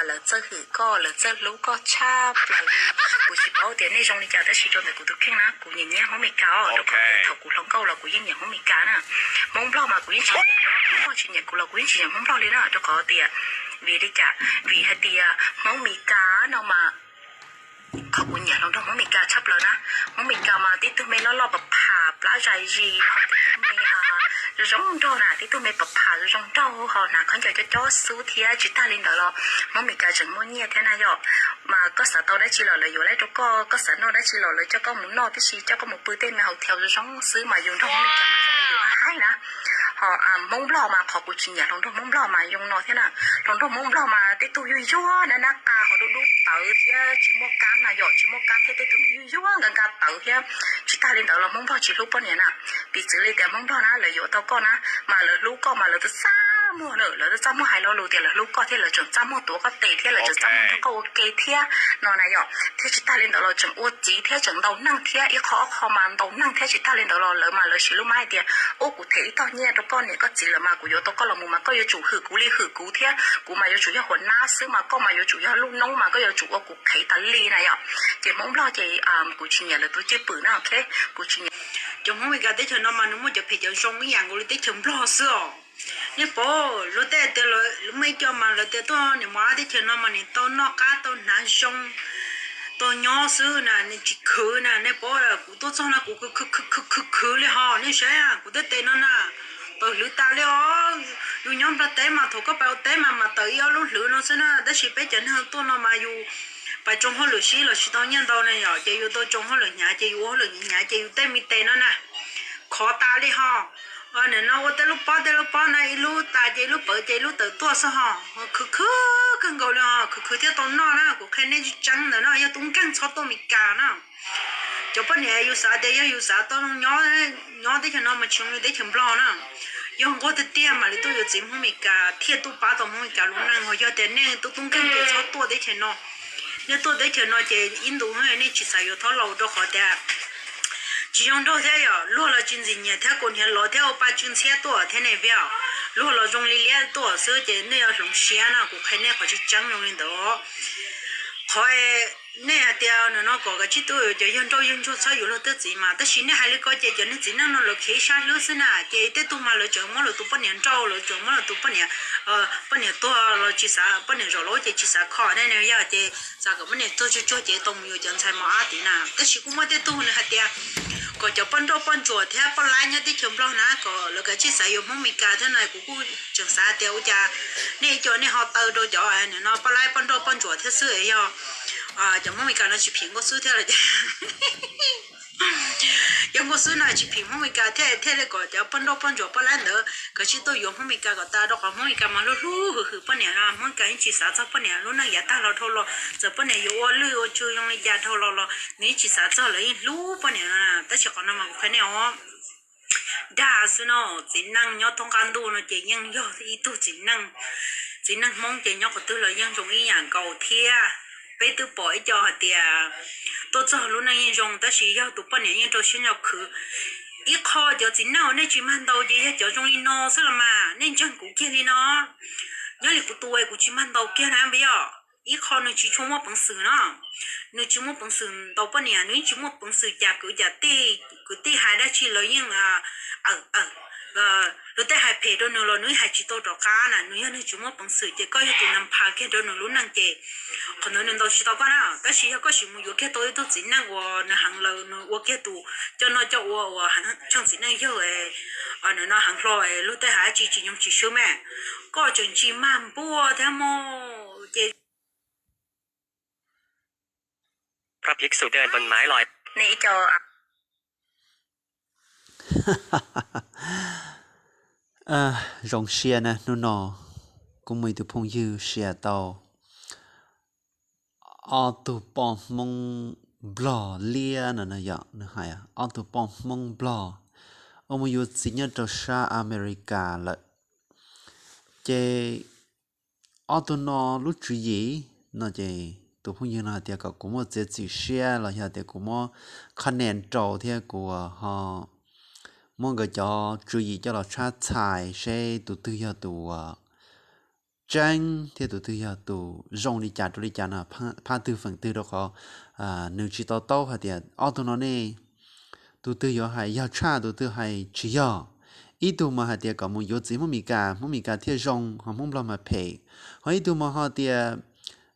lawv txawj hwm koj, lawv txawj hlub koj tshaj plaws li. Kuv tsis paub tias nej zoo li cas tab sis rau ntawm kuv tus kheej na, kuv nyiam nyiam Hmoob Meskas os, rau qhov tias thaum kuv hluas nkauj los kuv yeej nyiam Hmoob Meskas na. Hmoob Nplog mas kuv yeej tsis nyiam, Hmoob Nplog tsis nyiam kuv los kuv yeej tsis nyiam Hmoob Nplog li na, rau qhov tias, vim li cas? Vim hais tias Hmoob Meskas no mas qhov kuv nyiam hluas nraug Hmoob Meskas tshaj plaws na. Hmoob Meskas mas tib tug me loj loj pam pham plab zais zis, ho tib tug me zoo zoo nraug na, tib tug me pam pham zoo zoo nraug ho hnav khaub ncaws cob cob xub thiab. Tsis tag li ntawd los Hmoob Meskas tseem muaj nyiaj thiab na yom. Mas koj xav tau dab tsi los lawv yuav lawm rau koj, koj xav noj dab tsi los lawv coj koj mus noj tib si, coj koj mus pw tej me hau thau zoo zoo xwb mas yus nrog Hmoob Meskas mas zoo li yus hais na. Ho Hmoob Nplog mas qhov kuv tsis nyiam hluas nraug Hmoob Nplog mas zoo no thiab na. Hluas nraug Hmoob Nplog mas tej tug yuag yuag nab nab qa ho dub dub tawv thiab tsis muaj kab na yom, tsis muaj kab thiab tej tug yuag yuag nka nka tawv thiab. Tsis tag li ntawd los Hmoob Nplog tsis hlub poj niam na. Piv txwv li tias Hmoob Nplog na lawv yuav tau koj na, mas lawv hlub koj mas lawv txaj txaj muag na, lawv txaj txaj muag hais lo lus tias lawv hlub koj thiab lawv tseem txaj muag tuav koj tes thiab lawv tseem txaj muag nrog koj ua ke thiab no na yom. Thiab tsis tag li ntawd los tseem ua txiv thiab tseem ntaus neeg thiab, ib qho ob qho mas ntaus neeg thiab. Tsis tag li ntawd los lawv mas lawv siv lub mab hais tias ub kuv them ib tog nyiaj rau koj niam koj txiv lawm mas kuv yuav tau koj los mus mas koj yuav tsum hwm kuv li hwm kuv thiab, kuv mas yuav tsum yog huas nab xwb mas koj mas yuav tsum yog lub noob mas koj yuav tsum ua kuv qhev tas li na yom. Ces Hmoob Nplog ces kuv tsis nyiam lawv tus cwj pwm na, ok, kuv tsis nyiam. Cov Hmoob Meskas teb chaws no mas nws muaj cov phem cov zoo ib yam nkaus li teb chaws Nplog xwb os. Nej paub luag tej tias muaj ib co mas lawv tias tuaj niam mos ab teb chaws no mas nws tau noj qab tau hnav zoo, tau nyob xwb na, nws tsis khwv na. Nej paub kuv tuaj txog no kuv khwv khwv khwv khwv khwv li ho nej saib kuv tej tes no na, tawv hlwv tas li os. Yus nyob Nplog teb mas thaum koj pais ua teb mas mas tawv ib ob lub hlwv no xwb na, tab sis peb cov neeg tuaj no mas yus pais tsoo hauj lwm sib los tsis tau nyiaj ntau na yom, ces yus tau tsoo hauj lwm hnyav ces yus ua hauj lwm hnyav hnyav ces yus tej me tes no na khov tas li ho. Nim no ua tej lub pob tej lub pob na ib lub tas ces ib lub pawv ces ib lub tawm tuaj xwb ho. Khwv khwv kawg nkaus li ho, khwv khwv thiaj tau noj na, kuv qhia nej tseeb ntawd no, yog tub nkeeg txhob tuaj Meskas na. Cov poj niam yus xav tias yog yus xav tau nyob, nyob teb chaws no mas tsis zoo li teb chaws Nplog na. Yog nquag tiag tiag mam li tuaj yuav txiv Hmoob Meskas thiaj tuaj pab tau Hmoob Meskas lub neej, ho yog tias nej tub tub nkeeg ces txhob tuaj teb chaws no. Nej tuaj teb chaws no ces ib ntus nej tsis xav yuav thob laus rau qhov tias tsis zoo nraug thiab yom, luag los tsis ntxim nyiam thiab, kaus hniav lov thiab ua pa tsw ntxhiab tuaj thiab ne vim luag los zoo li liab tuaj xwb ces nej yuav hloov siab na, kuv qhia nej qhov tseeb tseeb zoo li ntawd. Qhov nej hais tias nim no kom kav tsij tuaj yuav cov yawg nrauj yawg ntsuag txhob yuav luag tej txiv mas, tab sis nej hais li ko ces cov niag txiv neej no lawv khiav ib sab hlwb xwb na, ces tej tug mas lawv tseem muab lawv tus poj niam nrauj, lawv tseem muab lawv tus poj niam, poj niam tuag los tsis xav, poj niam zaum laus ces tsis xav kho ne, yog ces xav kom poj niam tuag tsuag tsuag ces tau mus yuav cov ntxhais mos ab tid na. Tab sis kuj muaj tej tug nws hais tias kom cov poj nrauj poj ntsuam thiab poj laib nyob teb chaws Nplog na kom lawv kav tsij xav yuav Hmoob Meskas thiab na, kuv kuj tseem xav tias ua cas nej ib co nej ho taw rau cov nim no poj laib poj nrauj poj ntsuam thiab xwb, yog cov Hmoob Meskas no tsis phim nkauj xwb thiab los ces yog nkauj xwb no tsis phim Hmoob Meskas thiab thiaj li kom cov poj nrauj poj ntsuam poj laib ntawd kav tsij tuaj yuav Hmoob Meskas kom tas, rau qhov Hmoob Meskas mas hlub hlub hwm hwm poj niam, Hmoob Meskas yeej tsis xav txog poj niam lub neej yav tag los dhau los, txawm poj niam yuav ua lwj ua tsw zoo li cas dhau los los nws yeej tsis xav txog, lawv yeej hlub poj niam no. Tab sis qhov no mas kuv qhia nej os, dag xwb no, txiv neej nyob thoob qab ntuj no ces yeej yog ib tug txiv neej. Txiv neej Hmoob ces nyob qhov twg los yeej zoo ib yam nkaus thiab. Peb twb pom ib co hais tias tuaj txog lub neej yeej zoo tab sis yog tus poj niam yeej rau siab nco khwv. Ib qho cov txiv neej uas nej tsis mag ntaus ces yog cov zoo li no xwb los mas, nej ntseeg kuv kiag li no. Nyob li kuv tus es kuv tsis mag ntaus kiag na, vim yog ib qho nws tsis tshua muaj peev xwm no, nws tsis muaj peev xwm ntaus poj niam, nws yeej tsis muaj peev xwm cas kwv cas tij, kwv tij hais dab tsi los yeej, luag tej hais phem rau nws los nws yeej hais tsis tau rov qab na, nws yog neeg tsis muaj peev xwm ces koj yog tus nas phas kiag rau nws lub neej ces qhov ntawd nws ntaus tsis tau koj na. Tab sis yog koj sim mus yuav kiag tau ib tug txiv neej uas nws heev lawm, nws ua kiag tus coj noj coj ua uas tsheej txiv neej yawg, nws no heev hlo, luag tej hais dab tsi tsis nyoog tsis swb me, koj tseem tsis mag npuaj thiab mog ces Zoo siab na, hnub no kuv muaj ib tug phooj ywg share tau ob tug poj Hmoob Nplog liab no na yom, nws hais ob tug poj Hmoob Nplog uas mus yuav txiv nyob rau sab America lawm. Ces ob tug no lub tswv yim no ces tus phooj ywg no hais tias kom kuv muaj txiav txim siab los yog tias kuv muab comment rau thiab kuv ho muab nkawd cov tswv yim coj los tshab txhais seb tus twg yog tus tseeb thiab tus twg yog tus zoo li cas rau li cas no, phab twg feem twg, rau qhov nws tsis to taub hais tias ob tug no ne, tus twg yuav hais yog tshaj tus twg hais tsis yog. Ib tug mas hais tias kom mus yuav txiv Hmoob Mes Kas, Hmoob Mes Kas thiaj zoo, ho Hmoob Nplog mas phem. Ho ib tug mas ho tias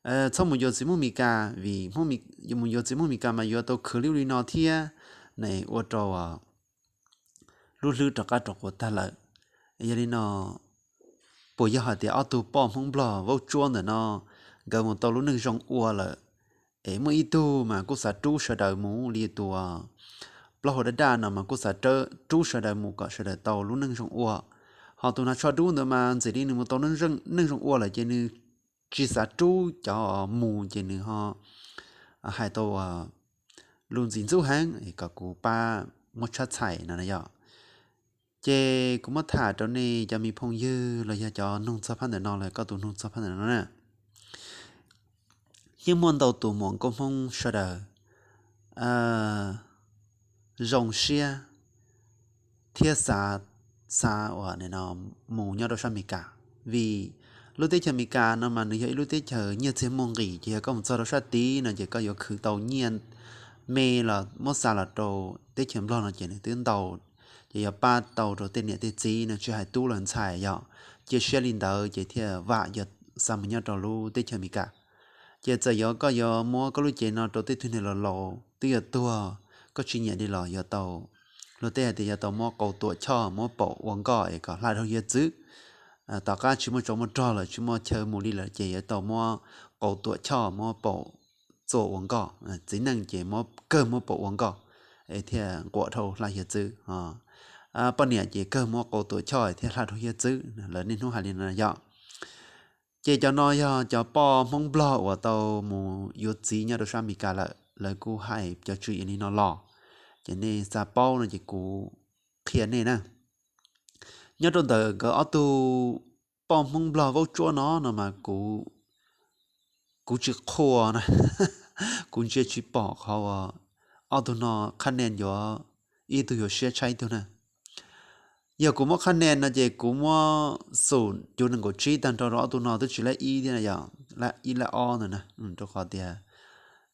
txhob mus yuav txiv Hmoob Mes Kas vim mus yuav txiv Hmoob Mes Kas mas yuav tau khwv li ub li no thiab, ne ua rau lub hlwb rov qab rov quas tag lawm. Yog li no, puas yog hais tias ob tug poj Hmoob Nplog vaub tsuab ntawm no nkawd mus tau lub neej zoo ua lawm, es muaj ib tug mas kuj xav rub sawv daws mus li tus plaub hau daj daj no mas kuj xav rub sawv daws mus kom sawv daws tau lub neej zoo ua. Ho tus hnav tsho dub ntawd mas ntxim li nws mus tau neej zoo ua lawm ces nws tsis xav rub cov mus ces nws ho hais tau lus ntxim ntxub heev kom kuv pab muab tshab txhais no yom. Ces kuv muab tham rau nej cov me phooj ywg los yog cov nug txog phab ntawm no los koj tus nug txog phab ntawm no na, yeej muaj ntau tus muam nkauj Hmoob sawv daws zoo siab thiab xav, xav uas mus nyob rau sab Amelikas, vim lub teb chaws Amelikas no mas nws yog ib lub teb chaws nyiaj txiag muaj nqis, ces yog koj mus txog rau sab tid no ces koj yuav khwv tau nyiaj me los muab xa los rau teb chaws Nplog no ces nws twb ntau, ces yuav pab tau rau tej niam tej txiv no tsis hais tub los ntxhais yom. Cia siab li ntawd ces thiaj vam yuav xa mus nyob rau lub teb chaws Amelikas. Ces txawm yuav koj yuav muab koj lub cev no rau tej tug niag laus laus twb yuav tuag, koj tsis nyiam li los yuav tau, luag tej hais tias yuav tau muab qau tuam choj muab paum ua nkoj es kom hla dhau hiav txwv. Tom qab tsis muaj tsov muaj rog lawm tsis muaj chaw mus li lawm ces yuav tau muab qau tuam choj muab paum txuas ua nkoj, txiv neej ces muab kawg muab paum ua nkoj es thiaj nquam dhau hla hiav txwv. Poj niam ces kawg muab qau tuam choj thiaj hla dhau hiav txwv, lawv niaj hnub hais li no yom. Ces cov no yog cov poj Hmoob Nplog uas tau mus yuav txiv nyob rau sab Amelikas lawm, lawv kuj hais cov tswv yim li no los, ces nej xav paub no ces kuv qhia nej na. Nyob rau ntawm nkawd ob tug poj Hmoob Nplog vaub tsuab no no mas kuv, kuv tsis qhuas na, kuv ntsia tsis pom qhov uas ob tug no qhab nen yuav ib tug yuav siab tshaj ib tug na. Yog kuv muab qhab nen no ces kuv muab xum cuv nees nkaum tsib tag nrho rau ob tug no twb tsis lab ib thiab yom, lab ib lab ob ntawd na, rau qhov tias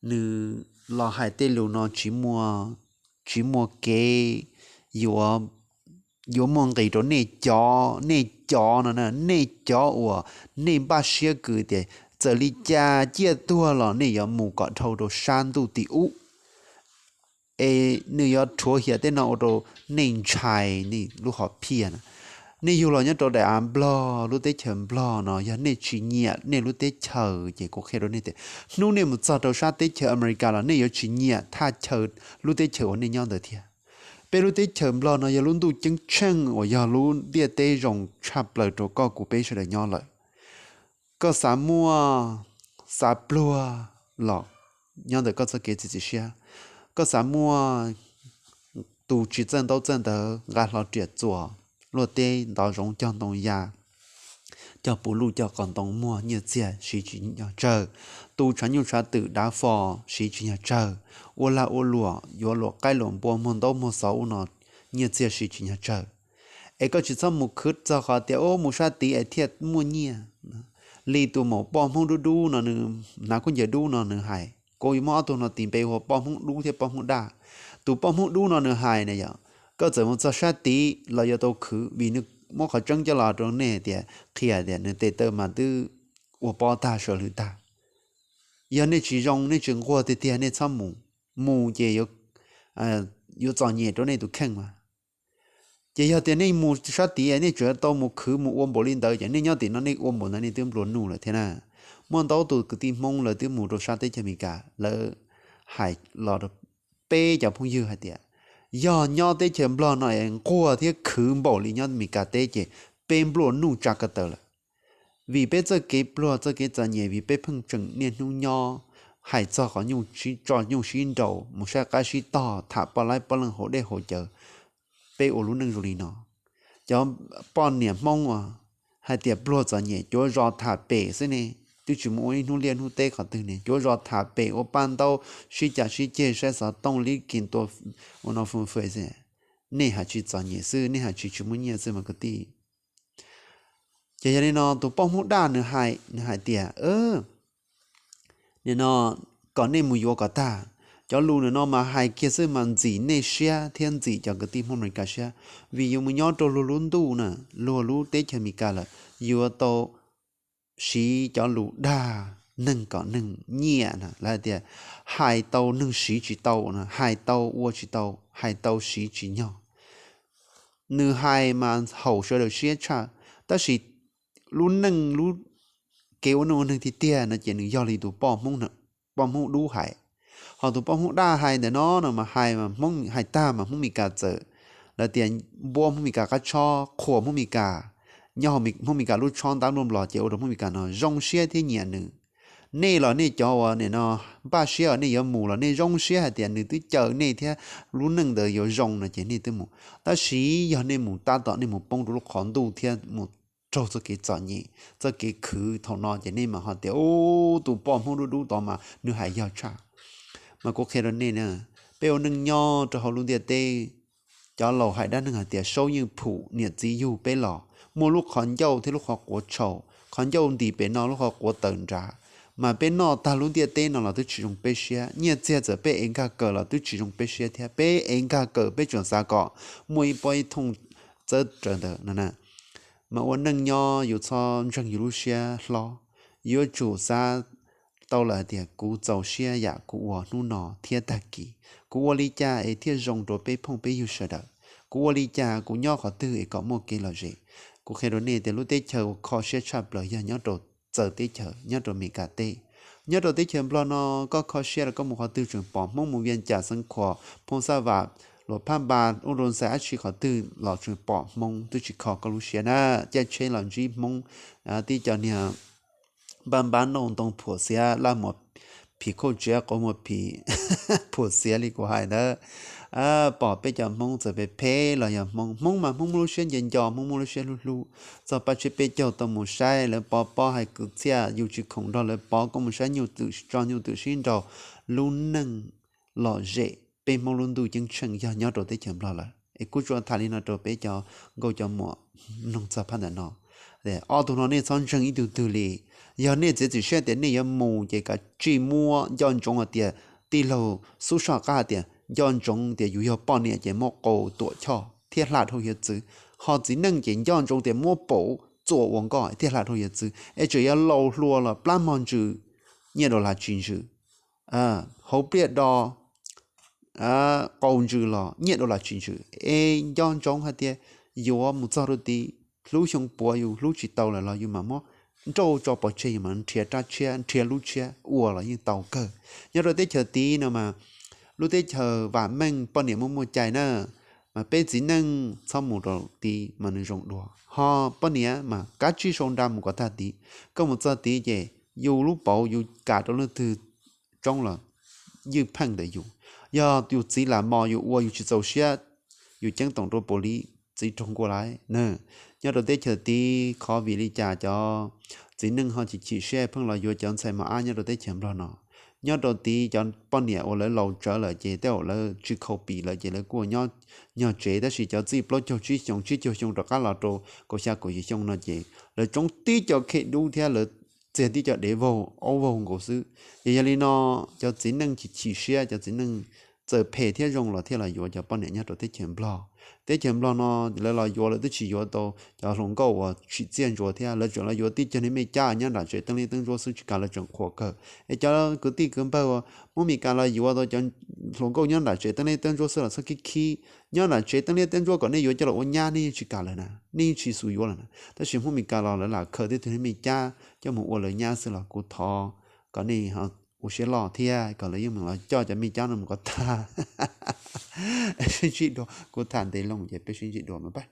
nws los hais tej lus no tsis muaj, tsis muaj kev yuav, yuav muaj nqis rau nej cov, nej cov no na, nej cov uas nej npaj siab kws tias txawm li cas ciaj tuag los nej yuav mus kom dhau rau sab ntuj tim ub. Es nws yuav rhuav hiam tej no ua rau nej ntshai nej lub hom phiaj na. Nej yug los nyob rau daim av Nplog, lub teb chaws Nplog no, yog nej tsis nyiam nej lub teb chaws ces kuv qhia rau nej tias hnub nej mus txog rau sab teb chaws Amelikas los nej yuav tsis nyiam thaj chaw, lub teb chaws uas nej nyob ntawd thiab. Peb lub teb chaws Nplog no yog lub ntuj ceeb tsheej uas yog lub ntiaj teb zoo tshaj plaws rau koj kuv peb sawv daws nyob lawm. Koj xav muaj, xav pluag los nyob ntawm koj txoj kev txiav txim siab. Koj xav muaj, tus tsis txawj ntaub txawj ntawv nqa hlo riam txuas luaj teb ntov zoov cog ntoo ya, cog puv luj cog qos ntoo muag nyiaj txiag siv tsis nyog tsawg. Tus tshav nyuj tshav twm dav fo siv tsis nyog tsawg. Ua lag ua luam yuav luam qaib luam npua muag ntaub muag xov ub no nyiaj txiag siv tsis nyog tsawg. Es koj tsis txhob mus khwv txog qhov tias ub mus sab tid es thiaj muaj nyiaj. Li tus maum poj Hmoob dub dub no nws hnav khaub ncaws dub no nws hais, kuv yuav muab ob tug no tis npe hu ua poj Hmoob dub thiab poj Hmoob daj. Tus poj Hmoob dub no nws hais na yom, koj txawm mus txog sab tid los yuav tau khwv vim nws muab qhov tseeb coj los rau nej tias qhia tias nws tes taw mas twb ua pob tag saw hlwv tag. Yog nej tsis zoo nej tsis nquag tiag tiag nej txhob mus, mus ces yuav txom nyem rau nej tus kheej mas. Ces yog tias nej mus sab tid nej tseem tau mus khwv mus ua npaum li ntawd ces nej nyob tim no nej ua npaum ntawd nej twb nplua nuj lawm thiab na. Muaj ntau tus kwv tij Hmoob lawv twb mus rau sab teb chaws Amelikas lawv hais los rau peb cov phooj ywg hais tias yog nyob teb chaws Nplog no es nquag thiab khwv npaum li nyob Amelikas teb ces peb nplua nuj tsa ko taw lawm. Vim peb txoj kev pluag txoj kev txom nyem vim peb pheej tseem niaj hnub nyob hais txog qhov nyuj sib tso nyuj sib nraus mus saib qaib sib tog tham poj laib poj leej hauv dej hauv cawv, peb ua lub neej zoo li no. Cov poj niam Hmoob hais tias pluag txom nyem cuav zos tham pem xwb ne, twb tsis mus ua ib hnub liaj hnub teb qhov twg ne, cuav zos tham pem ua paj ntaub sib cav sib ceg saib xov tooj lib kis tua ua no fwj fwj xwb. Nej hais tsis txom nyem xwb, nej hais tsis tsis muaj nyiaj xwb mas kwv tij. Ces yog li no tus poj Hmoob Daj nws hais, nws hais tias, nim no kom nej mus yuav kom tag. Cov lus nim no mas hais kiag xwb mas ntxim nej siab thiab ntxim cov kwv tij Hmoob Amelikas siab, vim yus mus nyob rau luag lub ntuj na, luag lub teb chaws Amelikas lawm, yuav tau siv cov lus dag neeg kom neeg nyiam na, lawv hais tias hais tau neeg siv tsis tau na, hais tau ua tsis tau, hais tau siv tsis nyog. Nws hais mas haum sawv daws siab tshaj, tab sis lub neej lub kev ua neej ua neeg tiag tiag no ces nws yog li tus poj Hmoob Dub hais. Ho tus poj Hmoob Daj hais ntawm no no mas hais, hais tag mas Hmoob Amelikas txawm, lawv tias npuab Hmoob Amelikas qab tshob, qhuas Hmoob Amelikas, nyob Hmoob Amelikas lub tshob ntab npluaj nplos ces ua rau Hmoob Amelikas no zoo siab thiab nyiam nws. Nej los nej cov uas nim no npaj siab uas nej yuav mus los nej zoo siab hais tias nws twb caw nej thiab lub neej ntawd yuav zoo no ces nej twb mus. Tab sis yog nej mus tab tom nej mus poob rau lub qhov ntuj thiab mus raug txoj kev txom nyem, txoj kev khwv thaum no ces nej mas ho tias, ub, tus poj Hmoob Dub Dub tod mas nws hais yog tshaj. Mas kuv qhia rau nej na, peb ua neej nyob rau hauv lub ntiaj teb, cov laus hais dab neeg hais tias saub yeej phum niam txiv yug peb los, muaj lub qhov ncauj thiab lub qhov quav tshau, qhov ncauj ntis pem no lub qhov quav tawm nrad. Mas peb noj tag lub ntiaj teb no los twb tsis zoo peb siab, nyiaj txiag txawm peb ev nkag kawm los twb tsis zoo peb siab thiab, peb ev nkag kawm peb tseem xav kom muaj ib pob ib thooj txawb raws ntawd no na. Mas ua neej nyob yus txhob ntseeg yus lub siab hlob, yuav tsum xav tau lawm hais tias kuv txaus siab yam kuv ua hnub no thiab tag kis, kuv ua li cas es thiaj zoo rau peb phooj peb ywg sawv daws, kuv ua li cas kuv nyob qhov twg es kom muaj kev lom zem. Kuv qhia rau nej tias lub teb chaws uas kho siab tshaj plaws yog nyob rau txawv teb chaws, nyob rau Amelikas teb. Nyob rau teb chaws Nplog no koj kho siab los koj mus qhov twg tseem pom Hmoob mus Vias Cas, Xeev Khuam, Phoos Xab Vam, Luam Phaj Npas, Ub Roo Xais, dab tsi qhov twg los tseem pom Hmoob, twb tsis kho koj lub siab na. Caij tsheb los ntsib Hmoob, tib co niag npab npab nauj ntoo phuam xiav, laj muas phim khauj tsiav, qau muas phim phuam xiav li kuv hais ntawd. Pom peb cov Hmoob txawm phem phem los yog Hmoob, Hmoob mas Hmoob muaj lub siab nco nco, Hmoob muaj lub siab hlub hlub. Txog Paj Tseb peb caug tau mus saib lawv pov pob hais kwv txhiaj, yus tsis khoom nrog lawv pov, koj mus saib nyuj twm tso nyuj twm sib nraus. Lub neej lom zem peb Hmoob lub ntuj ceeb tsheej yog nyob rau teb chaws Nplog lawm. Es kuj tsuas tham li no rau peb cov nkauj cov muam mloog txog phab ntawm no. Ob tug no nej txhob ntseeg ib tug twg li. Yog nej txiav txim siab tias nej yuav mus ces kav tsij muab nco ntsoov hais tias, tij laug Xub Soj Qab hais tias nco ntsoov tias yus yog poj niam ces muab qau tuam choj thiab hla dhau hiav txwv. Ho txiv neej ces nco ntsoov tias muab paum txuas ua nkoj thiab hla dhau hiav txwv, es tseem yuav laus hluas los plab mog ntsws, nyiaj dollar tsis ntsws, hauv pliaj do qau ntsws los nyiaj dollar tsis ntsws. Es nco ntsoov hais tias yuav mus txog rau tid, hlub xyoo puav yus hlub tsis tau lawm los yus mam muab nrauj tso pov tseg, yus mam nrhiav rab tshiab nrhiav lub tshiab ua los yeej tau kawg. Nyob rau teb chaws tid no mas, lub teb chaws vam meej poj niam muaj muaj cai na, mas peb txiv neej txhob mus rau tid mas nws zoo dua. Ho poj niam mas kav tsij sau nra mus kom tag tid. Koj mus txog tid ces yus lub paum yus kam rau leej twg tsoob los ywj pheej ntawm yus. Yog yus txiv lam mos yus ua yus tsis txaus siab, yus ceeb toom rau paus li txiv raug nkuaj lawm na. Nyob rau teb chaws tid qhov vim li cas cov txiv neej ho chim chim siab pheej los yuav cov ntxhais mos ab nyob rau teb chaws Nplog no? Nyob rau tid cov poj niam uas lawv laus tsawv lawm ces tej zaum lawv tsis khaus pim lawm ces lawv kuj nyob nyog tsev, tab sis cov txij plaub caug tsib xyoos tsib caug xyoo rov qab los rau kaum xya kaum yim xyoo no ces lawv tsoob tib co khej dub thiab lawv txiag tib co dev vaug aub vaug nkaus xwb. Ces yog li no, cov txiv neej chim chim siab, cov txiv neej txawm phem thiab zoo los thiaj los yuav cov poj niam nyob rau teb chaws Nplog. Teb chaws Nplog no lawv los yuav lawv twb tsis yuav tau cov hluas nkauj uas tsim txiaj ntsuas thiab, lawv tseem los yuav tib co niag mej cab nyob nram tsev teeb liab teeb ntsuab xwb tsis kam, lawv tseem qhuas kawg. Es cov kwv tij kwv npawg uas Hmoob Mes Kas los yuav tau cov hluas nkauj nyob nram tsev teeb liab teeb ntsuab xwb los txhob khib khib. Nyob nram tsev teeb liab teeb ntsuab kom nej yuav coj los ua nyab nej yeej tsis kam lawm na, nej yeej tsis xus yuav lawm na. Tab sis Hmoob Mes Kas los lawv lam khaws tib tug niag mej cab coj mus ua lawv nyab xwb los kuv thov kom nej ua siab loj thiab kom lawv yeej meem los coj cov mej cab no mus kom tag. Sib ntsib dua, kuv tham ntev loo ces peb sib ntsib dua mas pab.